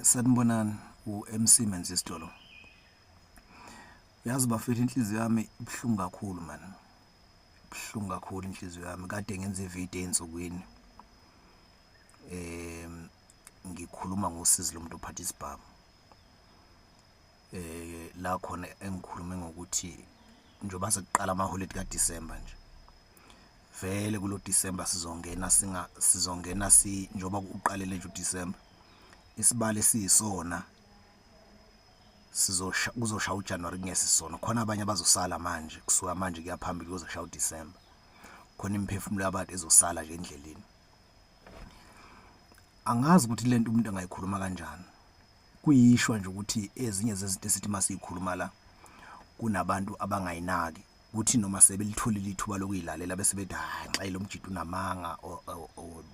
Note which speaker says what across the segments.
Speaker 1: Sanibonani, u-MC Menzisto lo. Yazi bafethu, inhliziyo yami ibuhlungu kakhulu man. Ibuhlungu kakhulu inhliziyo yami. Kade ngenza ividiyo ey'nsukwini ngikhuluma ngosizi lomuntu ophatha isibhamu. La khona engikhulume ngokuthi njengoba sekuqala amaholidi kaDisemba nje, vele kulo December sizongena singa sizongena si njengoba uqalele nje uDecember, isibalo esiyisona sizosha kuzoshaya uJanuary kungesisona. Khona abanye abazosala manje, kusuka manje kuya phambili kuzoshaya uDecember, khona imiphefumulo yabantu ezosala nje endleleni. Angazi ukuthi lento umuntu angayikhuluma kanjani. Kuyishwa nje ukuthi ezinye zezinto esithi masiyikhuluma la kunabantu abangayinaki, kuthi noma sebelitholile ithuba lokuyilalela bese bethi, "Hayi, nxa lo mjito unamanga," or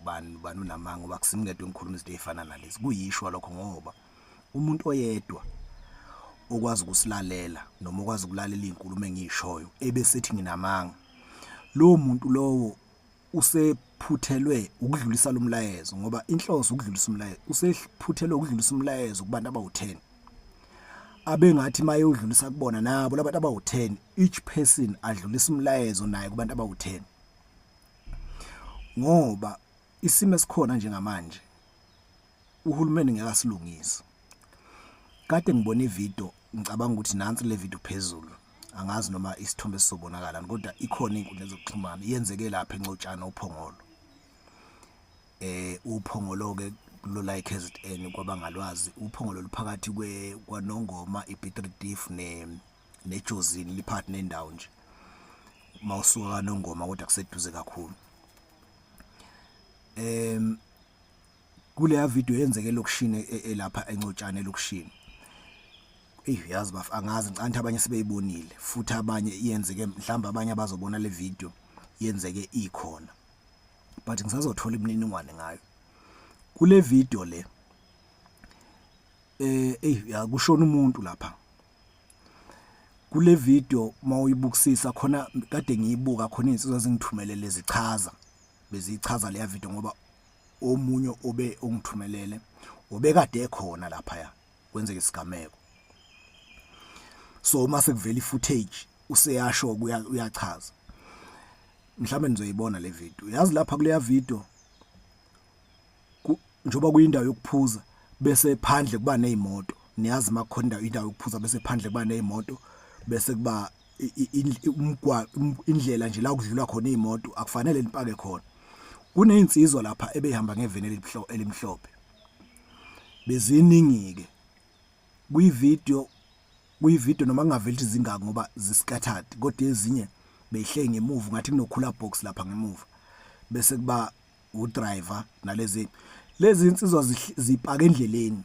Speaker 1: bani bani unamanga, ngoba akusimi ngedwa engikhuluma izinto ey'fana nalezi. Kuyishwa lokho ngoba umuntu oyedwa okwazi ukusilalela noma okwazi ukulalela iy'nkulumo engiy'shoyo ebesethi nginamanga, lowo muntu lowo usephuthelwe ukudlulisa lo mlayezo, ngoba inhloso ukudlulisa umlayezo. Usephuthelwe ukudlulisa umlayezo kubantu abawu-10 abengathi uma eyodlulisa kubona nabo labantu abawu-10, each person adlulisa umlayezo naye kubantu abawu-10, ngoba isimo esikhona njengamanje uhulumeni ngeke asilungise. Kade ngibona ividiyo, ngicabanga ukuthi nansi le video phezulu, angazi noma isithombe sizobonakala, kodwa ikhona iy'nkundla zokuxhumana. Yenzeke lapha eNcotshana, uPhongolo. UPhongolo ke kulo la eKZN, kwabangalwazi, uPhongolo luphakathi kwe kwaNongoma, iPiet Retief ne neJozini, liphakathi nendawo nje mawusuka kaNongoma, kodwa kuseduze kakhulu. Kuleya video yenzeke elokishini, elapha eNcotshana elokishini. Eyi, yazi baf, angazi, ngicabanga abanye sebeyibonile futhi abanye iyenzeke, mhlawumbe abanye abazobona le video yenzeke ikhona, but ngisazothola imininingwane ngayo kule video le. Eyi ya, kushona umuntu lapha kule video mawuyibukisisa khona. Kade ngiyibuka khona, izinsizwa zingithumelele zichaza, bezichaza leya video, ngoba omunye obe ongithumelele obekade ekhona lapha kwenzeka isigameko. So uma sekuvela ifootage useyasho, uyachaza. Mhlawumbe nizoyibona le video. Yazi, lapha kuleya video, njengoba kuyindawo yokuphuza bese phandle kuba nezimoto, niyazi makukhona indawo yokuphuza bese phandle kuba nezimoto, bese kuba umgwaqo, indlela nje la kudlula khona izimoto, akufanele nipake khona. Kunezinsizwa lapha ebehamba ngeveni elimhlophe, beziningi ke kuyi-video, noma kungaveli ukuthi zingaki ngoba zi-scattered, kodwa ezinye beyihleli ngemuva, ngathi kuno-cooler box lapha ngemuva, bese kuba udriver nalezi lezi insizwa zipaka endleleni.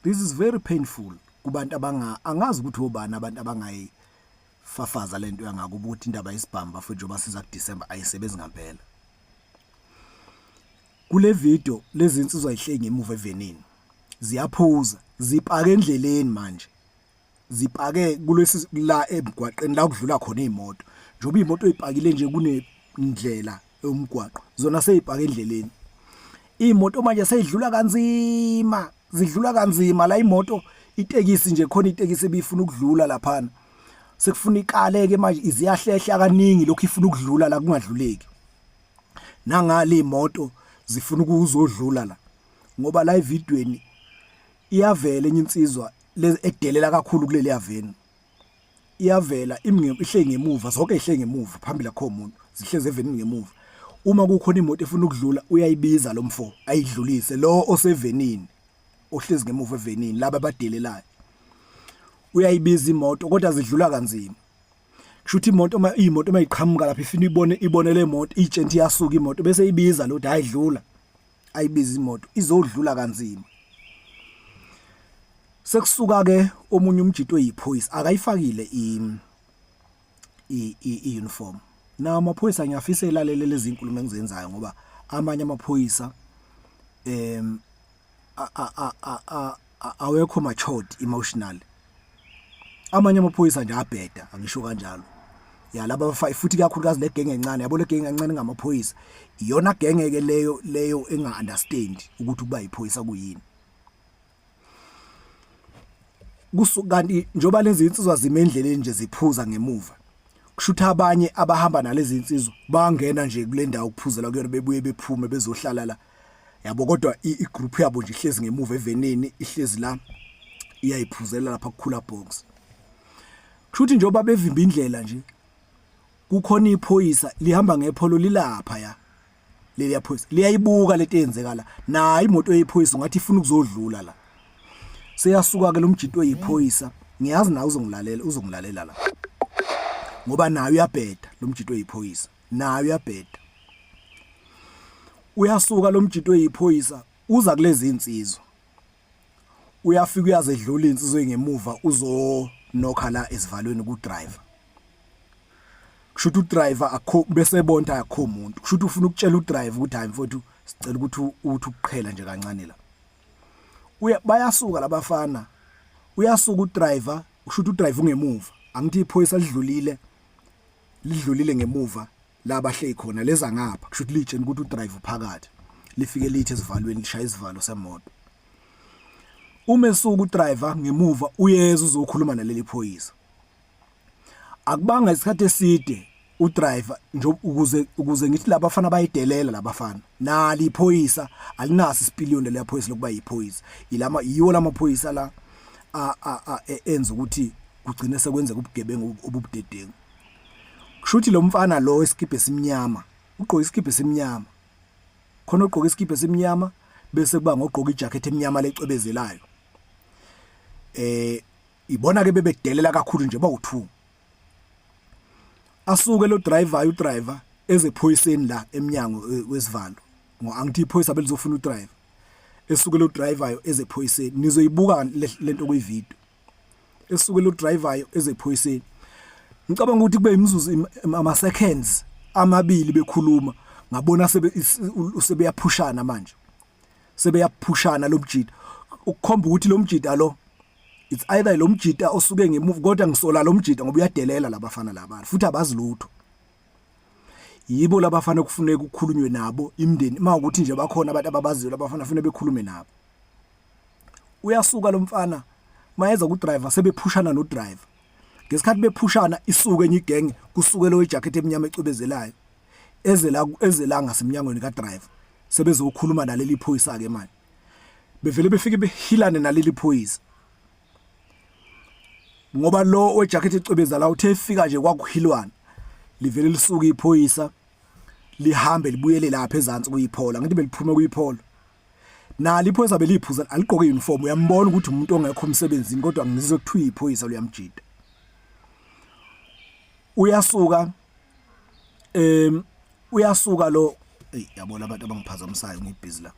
Speaker 1: This is very painful kubantu abanga angazi ukuthi obani abantu abangayifafaza lento yangakubo, ukuthi indaba yesibhamu bafethu, njengoba siza kuDecember, ayisebenzi ngempela. Kule video lezi insizwa ihleli ngemuva evenini, ziyaphuza, zipaka endleleni. Manje zipake kulesi la emgwaqeni la kudlula khona imoto, njengoba imoto ipakile nje kunendlela yomgwaqo, zona seyipaka endleleni. Imoto manje seyidlula kanzima, zidlula kanzima la. Imoto, itekisi nje, khona itekisi ebifuna ukudlula laphana, sekufuna ikaleke manje, iziyahlehla kaningi lokhu ifuna ukudlula la kungadluleki. Nangale imoto zifuna ukuzodlula la, ngoba la evidweni iyavela enye insizwa edelela kakhulu kuleli yaveni, iyavela ihleli ngemuva, zonke ihleli ngemuva, phambili akho umuntu, zihlezi evenini ngemuva. Uma kukhona imoto efuna ukudlula, uyayibiza lo mfo ayidlulise, lo osevenini, ohlezi ngemuva evenini, laba abadelelayo. Uyayibiza imoto, kodwa zidlula kanzima. Kusho ukuthi imoto, uma imoto mayiqhamuka lapha ifuna ibone le moto, itshenti iyasuka imoto bese ibiza lo, hayi, dlula. Ayibiza imoto, izodlula kanzima. Sekusuka ke omunye umjito oyiphoyisa, akayifakile i i uniform. Nawo amaphoyisa, ngiyafisa elalele lezi inkulumo engizenzayo, ngoba amanye amaphoyisa a awekho matured emotionally. Amanye amaphoyisa nje abheda, angisho kanjalo. Ya, laba bafa futhi kakhulukazi le genge encane, yabo, le genge encane ngamaphoyisa, iyona genge ke leyo enga understand ukuthi kuba yiphoyisa kuyini. Kanti njoba lezi insizwa zime endleleni nje ziphuza ngemuva, kushutha abanye abahamba nalezi insizwa bangena nje kule ndawo kuphuzela kuyona, bebuye bephume bezohlala la, yabo. Kodwa igroup yabo nje ihlezi ngemuva evenini, ihlezi la, iyayiphuzela lapha kukhula box. Kushuthi njengoba bevimba indlela nje, kukhona iphoyisa lihamba ngepholo lilapha ya, leliya phoyisa liyayibuka lento eyenzeka la. Nayo imoto yephoyisa ungathi ifuna ukuzodlula la. Seyasuka ke lo mjito oyiphoyisa, ngiyazi nawe uzongilalela, uzongilalela la, ngoba naye uyabheda lo mjito oyiphoyisa, naye uyabheda. Uyasuka lo mjito oyiphoyisa, uza kulezi insizwa, uyafika uyazedlula insizwa engemuva, uzonokha la esivalweni ku driver. Kushuthi udriver akho bese bonta akho umuntu, kushuthi ufuna ukutshela udriver ukuthi, "Hayi mfowethu, sicela ukuthi uthi ukuqhela nje kancane la." Uya bayasuka labafana, uyasuka udriver, ushuthi udriver ungemuva, angithi iphoyisa lidlulile, lidlulile ngemuva la bahlezi khona, leza ngapha, kusho ukuthi litshena ukuthi udriver uphakathi. Lifike lithi esivalweni, lishaya isivalo semoto. Uma esuka udriver ngemuva, uyeza uzokhuluma naleli phoyisa. Akubanga isikhathi eside udriver nje, ukuze ngithi labafana bayidelela labafana, nali iphoyisa alinaso isipiliyoni leli phoyisa lokuba yiphoyisa. Ilama yiwo lamaphoyisa la enza ukuthi kugcine sekwenzeka ubugebengu obubudedengu. Kushuthi lo mfana lo esikibhe esimnyama, ugqoke isikibhe esimnyama, khona ugqoke isikibhe esimnyama, bese kuba ngogqoka ijacket emnyama lecwebezelayo. Ibona ke bebedelela kakhulu nje bawu2. Asuke lo driver, udriver ezephoyiseni la eminyango wesivalo, ngo angithi iphoyisa belizofuna udriver. Esuke lo driver ezephoyiseni, nizoyibuka lento kuyi video. Esuke lo driver ezephoyiseni, ngicabanga ukuthi kube imizuzu, ama seconds amabili bekhuluma, ngabona sebe sebeyaphushana manje, sebeyaphushana lo mjida, ukukhomba ukuthi lo mjida lo, it's either lo mjida osuke ngemuva, kodwa ngisola lo mjida ngoba uyadelela labafana laba, futhi abazi lutho. Yibo labafana kufuneka ukukhulunywe nabo, imindeni uma ukuthi nje bakhona abantu ababaziyo labafana, kufanele bekhulume nabo. Uyasuka lo mfana, mayeza ku driver, sebephushana no driver. Ngesikhathi bephushana, isuke enye igenge, kusuke lo ijacket emnyama ecwebezelayo, eze la, eze la ngasemnyangweni ka driver, sebezokhuluma naleli phoyisa ke manje. Bevele befike behilane naleli phoyisa, ngoba lo wejacket ecwebeza la uthe efika nje kwakuhilwana. Livele lisuka iphoyisa, lihambe libuyele lapha ezansi kuyiphola, ngithi beliphume kuyiphola. Nalo iphoyisa beliphuza, aligqoke uniform, uyambona ukuthi umuntu ongekho emsebenzini, kodwa ngizwe kuthiwa iphoyisa luyamjida. Uyasuka, uyasuka lo, hey, yabona abantu abangiphazamisayo, ngibhizi la.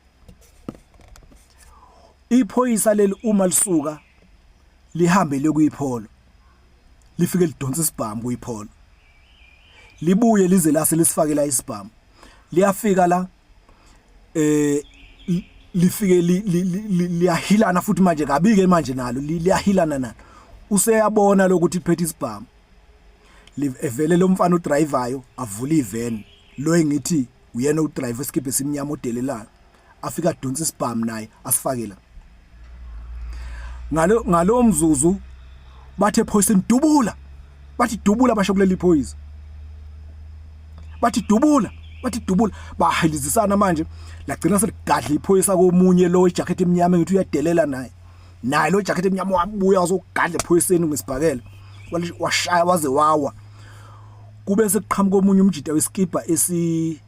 Speaker 1: Iphoyisa leli uma lisuka lihambe liye kuyipholo, lifike lidonsa isibhamu kuyipholo, libuye lize lase lisifakela isibhamu. Liyafika la, lifike liyahilana futhi manje kabi ke manje, nalo liyahilana nalo. Useyabona lokuthi liphethe isibhamu, evele lo mfana udrivayo avula ivan, lo engithi uyena udriver esikibhe esimnyama odelelayo, afika adonsa isibhamu naye asifakela. Ngalo mzuzu bathe ephoyiseni, "Dubula!" Bathi, "Dubula!" Basho kuleli phoyisa, bathi, "Dubula!" Bathi, "Dubula!" Bahilizisana manje, lagcina seligadla iphoyisa komunye lo ijacket emnyama ngithi uyadelela naye. Naye lo jacket emnyama wabuya wazogadla ephoyiseni ngesibhakela, washaya waze wawa. Kube sekuqhamuka omunye umjida weskipa esi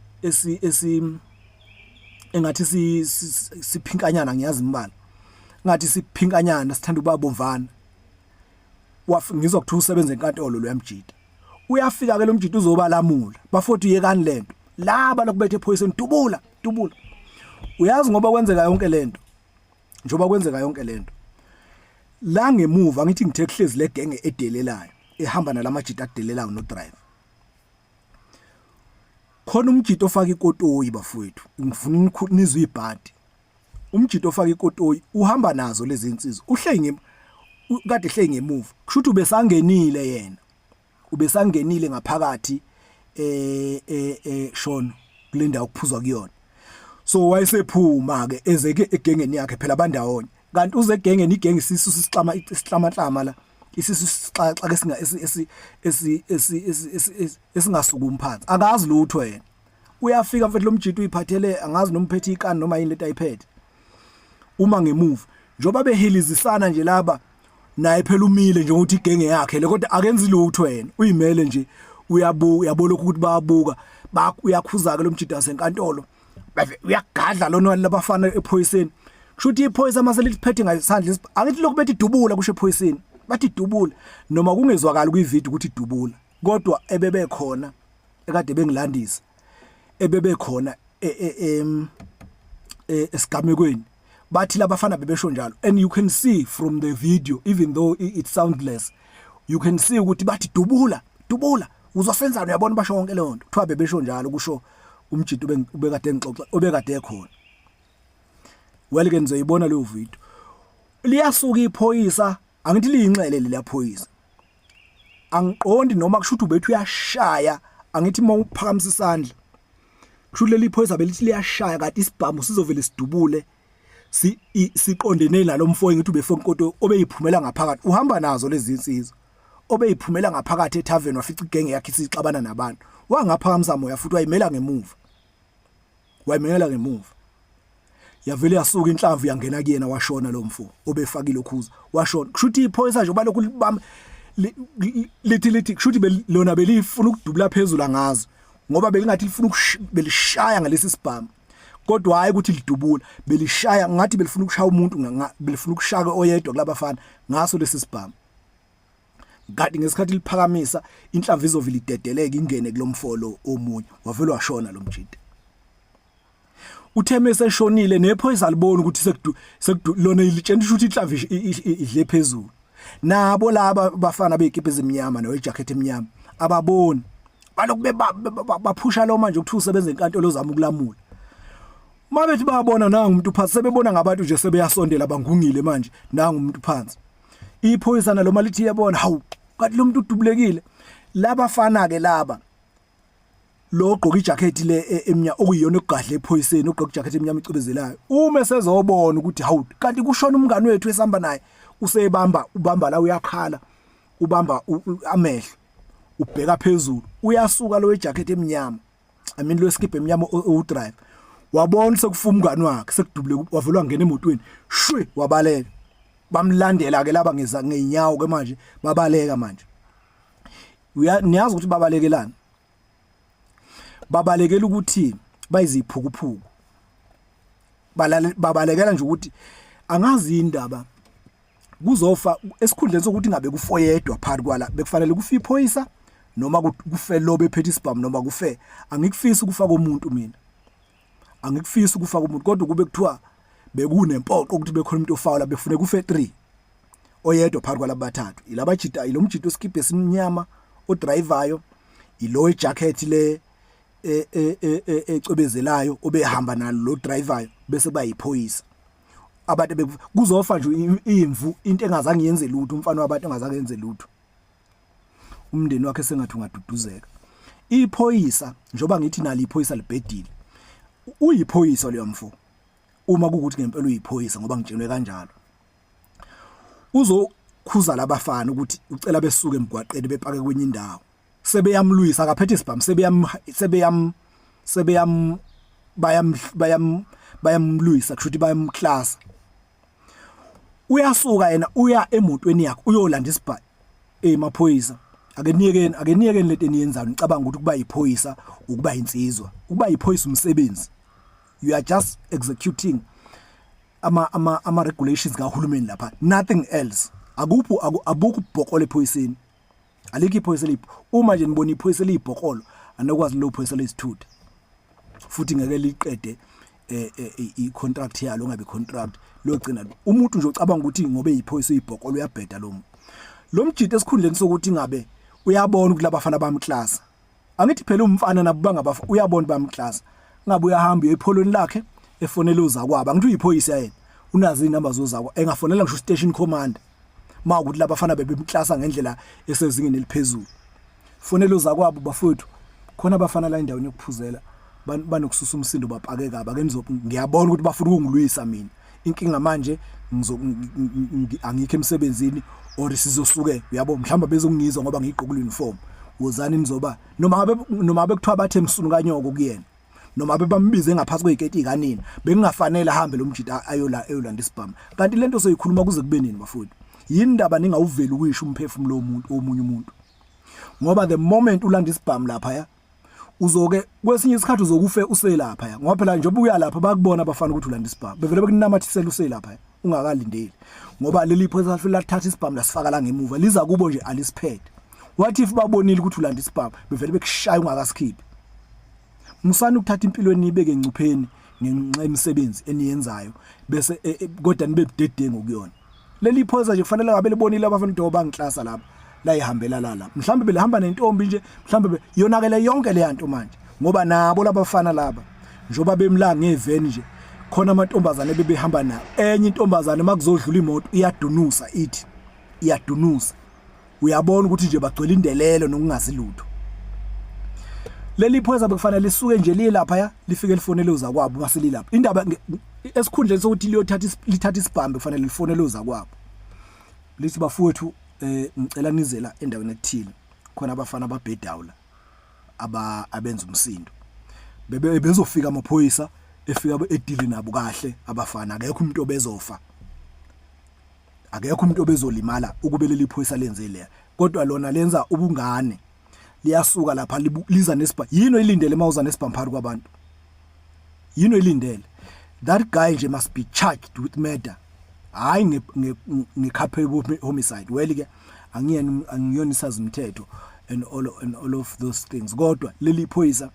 Speaker 1: engathi siphinkanyana, ngiyazi imbala, ngathi siphinkanyana, sithanda ukuba bomvana. Ngizwa kuthiwa usebenza enkantolo lo yamjida. Uyafika ke lo mjida uzobalamula, "Bafowethu, yekani lento." Laba lokubetha ephoyiseni, "Dubula, dubula!" Uyazi ngoba kwenzeka yonke lento, njengoba kwenzeka yonke lento la ngemuva, ngithi ngithe kuhlezi le genge edelelayo ehamba nalamajita adelelayo no driver, khona umjito ofaka ikotoyi. Bafowethu, ngifuna nizwe ibhadi. Umjito ofaka ikotoyi uhamba nazo lezi insizwa, uhlenge kade hlenge ngemuva, kusho ukuthi ubesangenile yena. Ubesangenile ngaphakathi eh eh, eh shono kule ndawo kuphuzwa kuyona. So wayesephuma ke eze ke egengeni yakhe phela bandawonye. Kanti uze egengeni igenge isisu sisixama isihlamanhlama la. Isisu sixaxa esinga esi esi esi esingasukumi phansi. Akazi lutho yena. Uyafika mfethu lomjito uyiphathele angazi noma uphethe ikani noma yini lento ayiphethe. Uma ngemuva njoba behilizisana nje laba naye phela umile nje ukuthi igenge yakhe le kodwa akenzi lutho yena uyimele nje uyabuka uyabona ukuthi bayabuka uyakhuza ke lomjito wasenkantolo uyagadla lona labafana ephoyiseni. Kusho ukuthi iphoyisa mase liphethe ngesandla angithi lokhu bethi dubula kusho ephoyiseni bathi dubula noma kungezwakali kwivideo ukuthi dubula kodwa ebebekhona ekade bengilandisa ebebekhona e, e, e, esigamekweni bathi labafana bebesho njalo. And you can see from the video, even though it's soundless, you can see ukuthi bathi dubula dubula uzosenzani uyabona basho yonke leyo nto. Kuthiwa bebesho njalo kusho umjito ubekade ngixoxa obekade ekhona. Well ke nizoyibona leyo video. Liyasuka iphoyisa angithi liyinxele leliya phoyisa angiqondi noma kusho ukuthi ubethu uyashaya angithi uma uphakamisa isandla kusho leli phoyisa belithi liyashaya kanti isibhamu sizovele sidubule si siqondene nalomfo ngithi ubefonkoto obeyiphumela ngaphakathi uhamba nazo lezi insizwa obeyiphumela ngaphakathi etavern wafica igenge yakhe isixabana nabantu wangaphakamisa moya futhi wayimela ngemuva wayimela ngemuva yavele yasuka inhlamvu yangena kuyena washona lo mfo obefakile okhuza washona. Kusho ukuthi iphoyisa nje balokhu libamba lithi lithi kusho ukuthi lona belifuna ukudubula phezulu angazi ngoba belingathi lifuna belishaya ngalesi sibhamu kodwa hayi ukuthi lidubula belishaya ngathi belifuna ukushaya umuntu belifuna ukushaka oyedwa kulabafana ngaso lesi sibhamu. Kanti ngesikhathi liphakamisa inhlamvu izovila idedeleke ingene kulomfolo omunye wavele washona lo mjita. Uthe meseshonile nephoyisa aliboni ukuthi sekudu sekudu lona ilitshena ukuthi inhlamvu idle phezulu. Nabo laba bafana bezikipa ezimnyama nowejacket emnyama ababoni balokhu baphusha lo manje ukuthi usebenza enkantolo ozama ukulamula. Mabethi bayabona nangu umuntu phansi sebebona ngabantu nje sebeyasondela bangungile manje nangu umuntu phansi. Iphoyisa nalo malithi yabona hawu kanti lo muntu udubulekile. Labafana ke laba lo ogqoka ijacket le e, emnyama okuyiyona okugadla ephoyiseni ogqoka ijacket emnyama icwebezelayo uma esezobona ukuthi hawu kanti kushona umngani wethu esihamba naye usebamba ubamba la uyakhala ubamba amehlo ubheka phezulu uyasuka lo wejacket emnyama I mean lo skip emnyama u drive wabona sekufa umngani wakhe sekudubule wavelwa ngena emotweni shwi wabaleka. Bamlandela ke laba ngeza ngeenyawo ke manje babaleka manje. Niyazi ukuthi babalekelani? Babalekela ukuthi bayiziphukuphuku. Babalekela nje ukuthi angazi indaba kuzofa esikhundleni sokuthi ngabe kufoyedwa phakathi kwala bekufanele kufe iphoyisa noma kufe lo bephethe isibhamu noma kufe. Angikufisi ukufa komuntu mina, angikufisi ukufa komuntu kodwa kube kuthiwa bekunempoqo ukuthi bekhona umuntu ofawula befune kufe 3 oyedwa phakathi kwalaba bathathu ilaba jita ilomjito osikibhe esimnyama odrivayo ilo ejacket le ecwebezelayo obehamba nalo lo drivayo bese kuba yiphoyisa. Abantu kuzofa nje imvu into engazange yenze lutho umfana wabantu engazange yenze lutho umndeni wakhe sengathi ungaduduzeka. Iphoyisa njoba ngithi nalo iphoyisa libhedile uyiphoyisa leyo mfo uma kukuthi ngempela uyiphoyisa ngoba ngitshelwe kanjalo uzokhuza labafana ukuthi ucela besuke emgwaqeni bepake kwenye indawo sebeyamlwisa akaphethe isibhamu sebeyam sebeyam sebeyam bayam bayam bayamlwisa kusho ukuthi bayamklasa. Uyasuka yena uya emotweni yakhe uyolanda isibhamu emaphoyisa ake niyekeni ake niyekeni lento eniyenzayo nicabanga ukuthi kuba yiphoyisa ukuba insizwa ukuba yiphoyisa umsebenzi. You are just executing ama ama ama regulations kahulumeni lapha, nothing else. Akupho abukho ubhokolo ephoyiseni alikho iphoyisa elipho. Uma nje nibona iphoyisa eliyibhokolo anokwazi lelo phoyisa lezithutha futhi ngeke liqede eh, eh, i contract yalo ngabe contract logcina umuntu nje ucabanga ukuthi ngobe yiphoyisa uyibhokolo uyabheda lo muntu. Lo mjito esikhundleni sokuthi ngabe uyabona ukuthi labafana bamklasa angithi phela umfana nabo bangabafa uyabona bamklasa ngabe uyahamba uyepholweni lakhe efonela uzakwabo angithi uyiphoyisa yena unazo inamba zozakwa engafonela ngisho station commander mawukuthi labafana bebemklasa ngendlela esezingeni eliphezulu. Fonela uzakwabo bafowethu, khona abafana la endaweni yokuphuzela banokususa umsindo bapake kabi. Ake nizo ngiyabona ukuthi bafuna ukungilwisa mina. Inkinga manje ngizo angikho emsebenzini or sizosuke uyabo mhlawumbe bezongizwa ngoba ngigqoke uniform. Wozani nizoba noma ngabe noma ngabe kuthiwa bathe msunu kanyoko kuyena. Noma bebambize ngaphansi kweziketi kanina bekungafanele ahambe lo mjita ayola eyolanda isibhamu. Kanti lento soyikhuluma kuze kube nini bafowethu? Yini ndaba ningawuveli ukuyisho umphefumulo womuntu omunye umuntu? Ngoba the moment ulanda isibhamu lapha ya uzoke kwesinye isikhathi uzokufe uselapha ya, ngoba phela njengoba uya lapha bakubona abafana ukuthi ulanda isibhamu, bevele bekunamathisela uselapha ya ungakalindeli, ngoba leli phoyisa lafike lathatha isibhamu lasifaka la ngemuva, liza kubo nje alisiphethe. What if babonile ukuthi ulanda isibhamu, bevele bekushaya ungakasikhiphi? Musani ukuthatha impilo eniyibeke engcupheni ngenxa yemisebenzi eniyenzayo bese kodwa nibe budedengu kuyona. Leli phoyisa nje kufanele ngabe libonile abafana ukuthi bangiklasa lapha layihambela la la, mhlawumbe belihamba nentombi nje, mhlawumbe yonakele yonke le yanto manje, ngoba nabo labafana laba njoba bemla ngeveni nje khona amantombazane bebehamba nawo. Enye intombazane makuzodlula imoto iyadunusa, ithi iyadunusa, uyabona ukuthi nje bagcwele indelelo nokungazi lutho. Leli phoyisa bekufanele lisuke nje liye lapha ya lifike lifonele uzakwabo mase lilapha indaba, esikhundleni sokuthi liyothatha lithatha isibhambe kufanele lifonele uzakwabo lithi, bafowethu, ngicela nizela endaweni ekuthile, khona abafana ababhedawu la aba abenza umsindo. Bebe bezofika amaphoyisa efika edili nabo kahle abafana, akekho umuntu obezofa, akekho umuntu obezolimala ukube leli phoyisa lenze leya. Kodwa lona lenza ubungane, liyasuka lapha liza nesibhamu. Yini oyilindele mawuza nesibhamu phakathi kwabantu? Yini oyilindele? That guy nje must be charged with murder, hayi nge-culpable homicide. Well ke angiyena angiyona isazimthetho and all of those things, kodwa leli phoyisa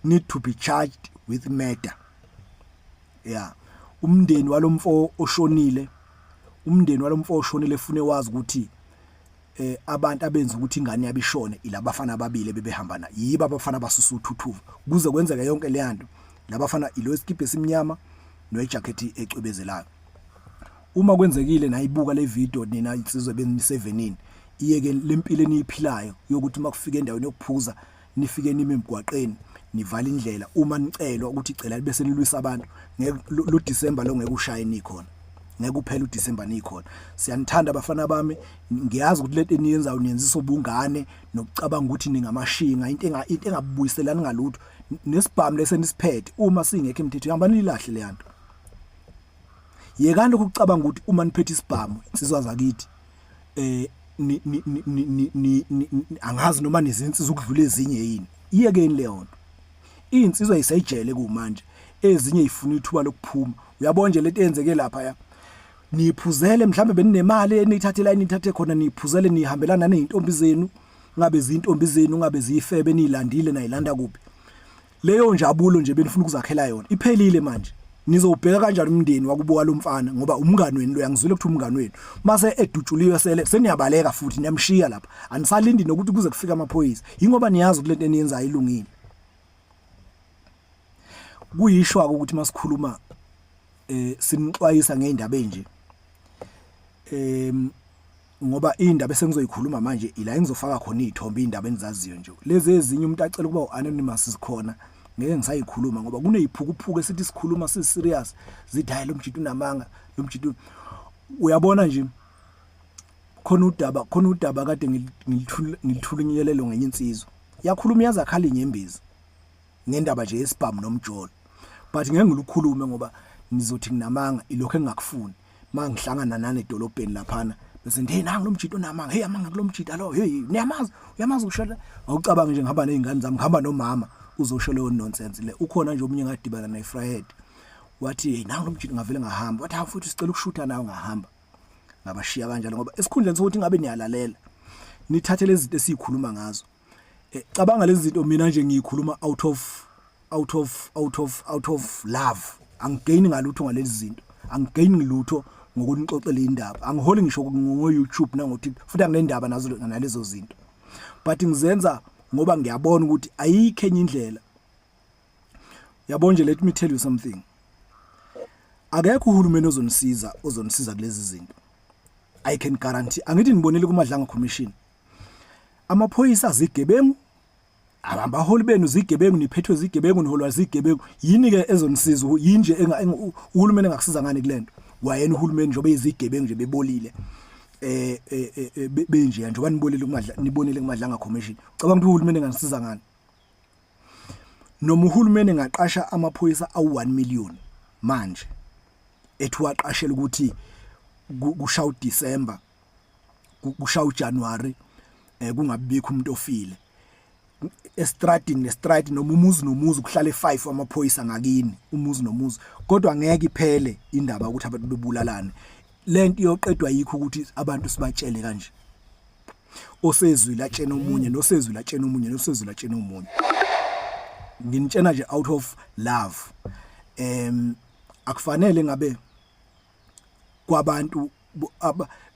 Speaker 1: need to be charged with murder. Yeah, umndeni walomfo oshonile, umndeni walomfo oshonile efune wazi ukuthi abantu abenza ukuthi ingane yabo ishone ilabafana ababili ebebehamba na yibo abafana basusa uthuthuva kuze kwenzeke yonke le yanto. Labafana ilo isikibhe esimnyama nojacket ecwebezelayo. Uma kwenzekile nayibuka le video, nina insizwe benisevenini, iyeke lempilo eniyiphilayo yokuthi uma kufika endaweni yokuphuza nifike nime emgwaqeni nivala indlela uma nicelwa ukuthi cela, bese nilwisa abantu. Ngeke lo December lo ngeke ushaye nikhona, ngeke uphele uDecember nikhona. Siyanithanda bafana bami, ngiyazi ukuthi lento eniyenzayo niyenzisa ubungane nokucabanga ukuthi ningamashinga into engabuyiselani ngalutho. Nesibhamu lesenisiphethe uma singekho emthethweni, hamba nilahle le yanto. Yekani lokhu ukucabanga ukuthi uma niphethe isibhamu, insizwa zakithi, ni ni ni ni angazi noma nizinsizwa ukudlula ezinye yini. Iyekeni leyo nto. Insizwa isejele kumanje, ezinye ifuna ithuba lokuphuma. Uyabona nje lento eyenzeke lapha ya, niphuzele mhlambe beninemali enithathe la enithathe khona, niphuzele nihambelana nezintombi zenu, ngabe izintombi zenu ngabe ziyifebe niyilandile nayilanda kuphi. Leyo njabulo nje benifuna ukuzakhela yona iphelile manje. Nizowubheka kanjani umndeni wakubo walomfana? Ngoba umngani wenu lo, yangizwile ukuthi umngani wenu mase edutshuliwe sele seniyabaleka futhi niyamshiya lapha, anisalindi nokuthi kuze kufike amaphoyisa, yingoba niyazi ukuthi lento eniyenzayo ilungile. Kuyishwa ukuthi masikhuluma sinixwayisa ngeindaba enje, ngoba indaba esengizoyikhuluma manje ila engizofaka khona izithombe, indaba enizaziyo nje lezi. Ezinye umuntu acela ukuba uanonymous sikhona, ngeke ngisayikhuluma ngoba kuneziphukuphuku esithi sikhuluma si serious zithi, hayi, lo mjito unamanga, lo mjito. Uyabona nje khona udaba kade ngilithulunyelelo ngenye insizwa, yakhuluma yazakhala inyembezi ngendaba nje yesibhamu nomjolo, but ngeke ngilukhulume ngoba nizothi nginamanga. Ilokho engingakufuni mangihlangana nane edolobheni laphana bese ngithi, hey, nangu lo mjito onamanga, hey, amanga kulo mjito lo, hey, niyamazi, uyamazi ushela. Awucabangi nje ngihamba nezingane zami, ngihamba nomama, uzosho leyo nonsense le. Ukhona nje omunye ngadibana naye Friday, wathi, hey, nangu lo mjito. Ngavele ngahamba. Wathi, hawu futhi sicela ukushutha nawe. Ngahamba ngabashiya kanjalo, ngoba esikhundleni sokuthi ngabe niyalalela nithathe lezi zinto esikhuluma ngazo, cabanga lezi zinto mina nje ngiyikhuluma out of love, angigain ngalutho ngalezi zinto, angigain lutho ngokunixoxela indaba, angiholi ngisho ngo YouTube nango TikTok, futhi anginendaba nazo nalezo zinto, but ngizenza ngoba ngiyabona ukuthi ayikho enye indlela. Yabo nje, let me tell you something, akekho uhulumeni ozonisiza kulezi zinto, I can guarantee. Angithi nibonile kuMadlanga Commission. Amaphoyisa zigebengu, abaholi benu zigebengu, niphethwe zigebengu, niholwa zigebengu. Yini ke ezonisiza? Yini nje uhulumeni engakusiza ngani kulento? Kwayena uhulumeni njengoba izigebengu nje bebolile benje njengoba nibolile kumadla, nibonile kuMadlanga Commission. Ucabanga ukuthi uhulumeni enganisiza ngani? Noma uhulumeni engaqasha amaphoyisa awu-1 million manje, ethi waqashela ukuthi kushaya uDecember, kushaya uJanuary, kungabikho umuntu ofile estradini nestradi, noma umuzi nomuzi kuhlale 5 amaphoyisa ngakini, umuzi nomuzi, kodwa ngeke iphele indaba ukuthi abantu bebulalane. Lento iyoqedwa yikho ukuthi abantu sibatshele kanje, osezwile atshena omunye, nosezwile atshena omunye, nosezwile atshena omunye. Nginitshena nje out of love. Akufanele ngabe kwabantu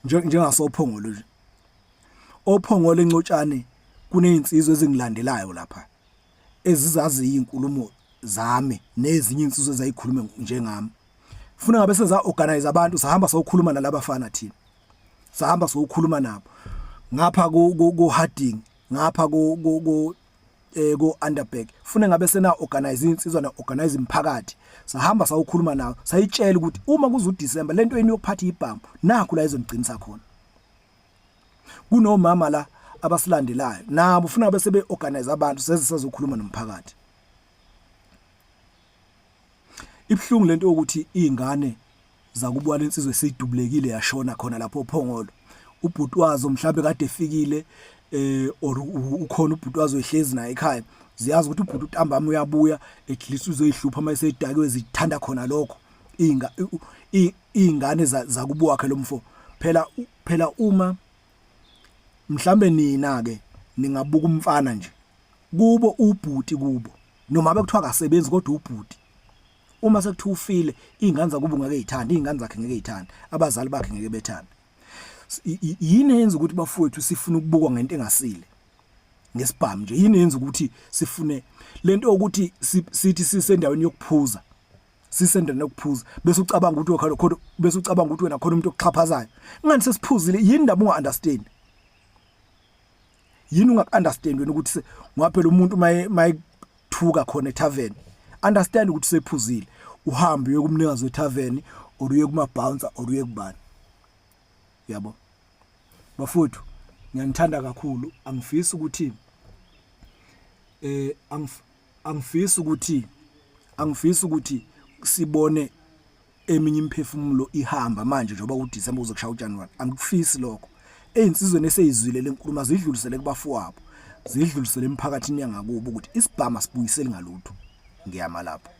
Speaker 1: njengasoPhongolo nje, oPhongolo eNcotshane, kunezinsizwa ezingilandelayo lapha ezizazi izinkulumo zami nezinye insizwa ezayikhuluma njengami. Funa ngabe seza organize abantu, sahamba sokhuluma nalabafana thina, sahamba sokhuluma nabo ngapha ku Harding, ngapha ku Underberg. Funa ngabe sena organize insizwa na organize imphakathi, sahamba sawukhuluma nawo, sayitshela ukuthi uma kuza uDecember, lento yenu yokuphatha ibhamu nakho la izonigcinisa khona. Kunomama la abasilandelayo nabo, ufuna bese be organize abantu, seze sazokhuluma nomphakathi. Ibhlungu lento ukuthi izingane zakubuka lensizwe esidubulekile yashona khona lapho oPhongolo, ubhuti wazo mhlambe kade efikile or ukhona ubhuti wazo ehlezi naye ekhaya, ziyazi ukuthi ubhuti utambama uyabuya, at least uzoyihlupha uma esedakiwe, zithanda khona lokho inga izingane zakubo wakhe lomfo. Phela uma mhlambe nina ke ningabuka umfana nje kubo, ubhuti kubo, noma bekuthiwa akasebenzi, kodwa ubhuti uma sekuthiwa ufile, izingane zakubo ngeke izithande, izingane zakhe ngeke izithande, abazali bakhe ngeke bethande. Yini eyenza ukuthi, bafowethu, sifune ukubukwa ngento engasile ngesibhamu nje? Yini eyenza ukuthi sifune lento ukuthi sithi sisendaweni yokuphuza, sisendaweni yokuphuza, bese ucabanga ukuthi khona khona, bese ucabanga ukuthi wena khona umuntu okuxhaphazayo ngani sesiphuzile? Yini ndaba unga understand? Yini unga understand wena ukuthi ngoba phela umuntu mayethuka khona etavern, understand ukuthi sephuzile, uhambe uye kumnikazi wetavern or uye kuma bouncer or uye kubani? Yabo bafowethu, ngiyanithanda kakhulu. Angifisi ukuthi sibone eminye imiphefumulo ihamba manje njengoba uDecember uzokushaya uJanuary. Angikufisi lokho. Ezinsizweni eseyizwile lenkulumo, zidlulisele kubafowabo, zidlulisele emphakathini yangakubo ukuthi isibhamu asibuyiseli ngalutho. Ngiyama lapho.